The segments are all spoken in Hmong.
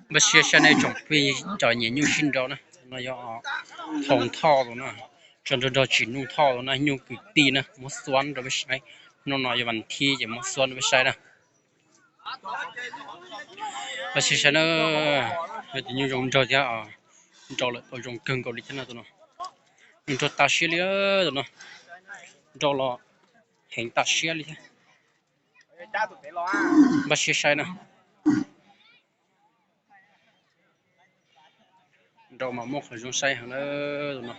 Npaj siab saib nej tsoom phooj ywg cov nyiam nyuj sib nraus na, no yog Thoo Thoj tus no, tso nrog nrog Tsim Nuj Thoj tus no, nyuj kwv tij na, muab xuab rau peb saib. Hnub no yog vas thib ces muab xuab rau peb saib na. Npaj siab saib na, yog tus nyuj zoo nraug thiab, nraus lawm tau zoo kawg nkaus li thiab na tus no. Nyuj nraug tas siab li tus no, nraus los heev tas siab li thiab. Npaj siab saib na. Nraus mas muaj qhov zoo saib heev na tus no.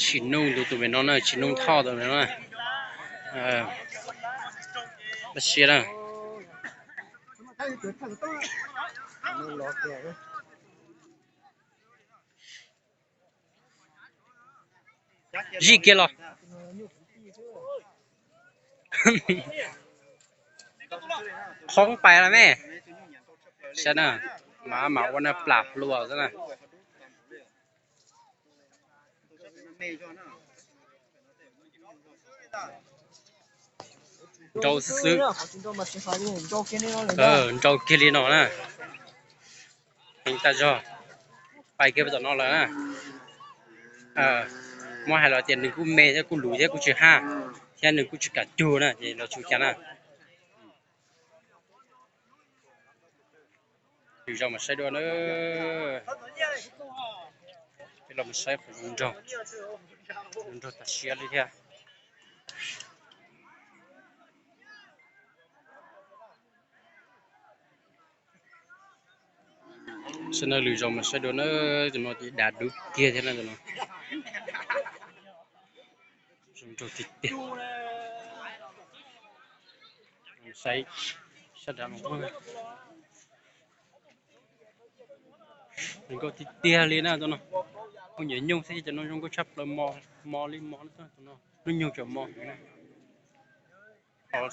Tsim Nuj tus tus me no na, Tsim Nuj Thoj tus me no na. Npaj siab na. Zij kiag los. Qhoob pais los me. Saib na, mas mas ua na plam hluas xwb na. Nraus xwb xwb. Nraus kiag li no na. Heev tas zog. Pais kiag tom no lawm na. Muab hais los tias nws kuj me thiab kuj luv thiab kuj tsis haj, thiab nws kuj tsis kam cug na ces los tsis ua cas na. Lwm zaus mam saib dua na. Peb los mus saib qhov zoo nraug, zoo nraug tas siab li thiab. Saib na, lwm zaus mas saib dua na, tus no ces dav dub kiag thiab na tus no. Zoo nraug tiag tiag. Saib sab dav los nkauj tiag tiag li na tus no. Kuj nyiam nyuj thiab, cov no zoo nkauj tshaj plaws, mos li mos na tus no, lub nyuag tseem mos heev na.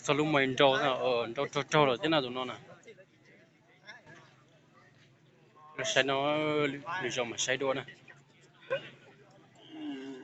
Txog lub mos nraus, nraus raug raug lawm thiab na tus no na. Saib no, lwm zaus mas saib dua na.